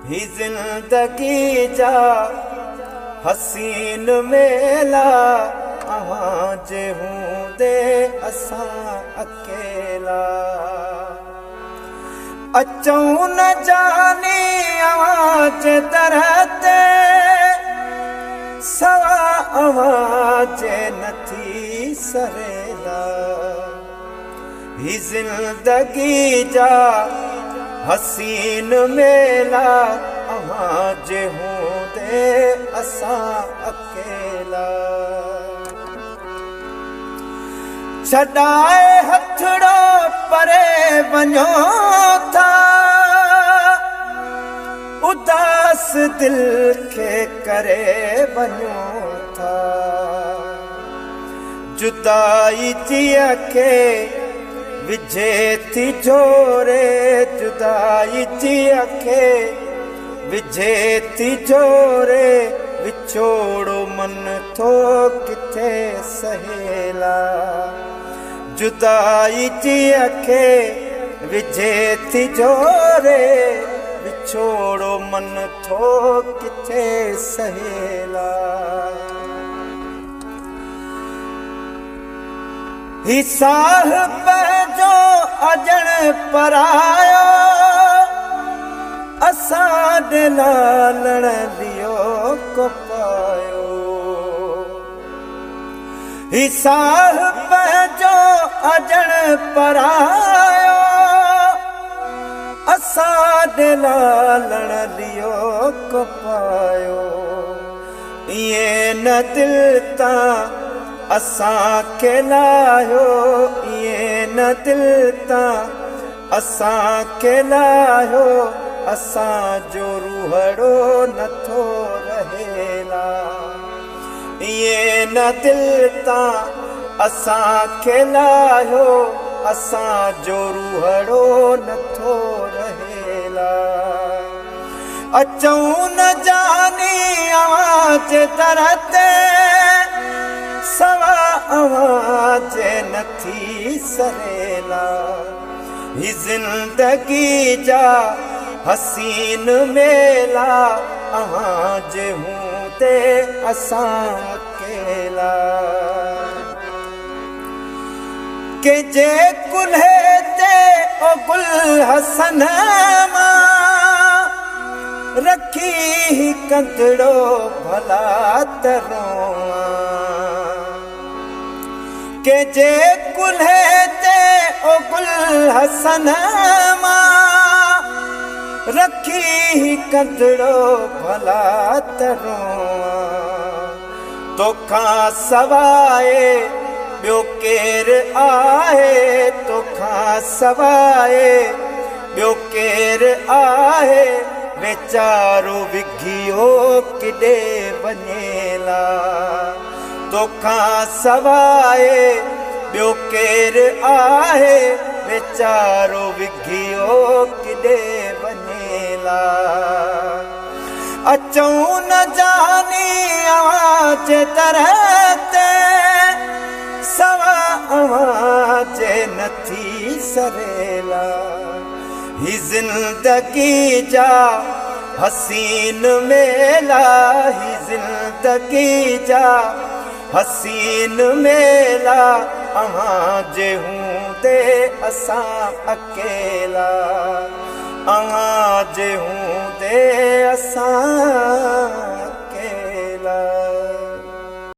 ही ज़िंदगी जा हसीन मेला, अव्हां जे हूंदे असां अकेला। अचूं न जानी अव्हां जे दर ते, सवा अव्हां जे नथी सरेला। ही ज़िंदगी जा हसीन मेला, अव्हां जे हूंदे असां अकेला। छॾाए हथड़ो परे वञो था, उदास दिल खे करे वञो था। जुदाई जीअ खे विझे थी झोरे, जुदाई जीअ खे विझे थी झोरे, विछोड़ो मन थो किथे सहेला। जुदाई जीअ खे विझे थी झोरे, विछोड़ो मन थो किथे सहेला। ही साह पंहिंजो अॼण परायो, असां ॾे लालण लियो को पायो। ही साह पंहिंजो अॼण परायो, असां ॾे लालण लियो को पायो। ईअं न दिल तां असांखे लाहियो, ईअं न दिल तां असांखे लाहियो, असांजो रूहड़ो नथो रहेला। ईअं न दिल तां असांखे लाहियो, असांजो रूहड़ो नथो रहेला। अचूं न जानी अव्हां जे दर ते, सवा अव्हां जे नथी सरेला। ही ज़िंदगी जा हसीन मेला, अव्हां जे हूंदे असां अकेला। कंहिंजे कुल्हे ते ओ गुल हसन मां, रखी कंदड़ो भला त रोआं। कंहिंजे कुल्हे ते ओ गुल हसन मां, रखी कंदड़ो भला त रोआं। तोखां सवाइ ॿियो केरु आहे, तोखां सवाइ ॿियो केरु आहे, वीचारो विघियो किॾे वञेला। तोखां सवाइ ॿियो केरु आहे, वीचारो विघियो किॾे वञेला। अचूं न जानी अव्हां जे दर ते, सवा अव्हां जे नथी सरेला। ही ज़िंदगी जा हसीन मेला, ही ज़िंदगी जा हसीन मेला, अव्हां जे हूंदे असां अकेला। अव्हां जे हूंदे असां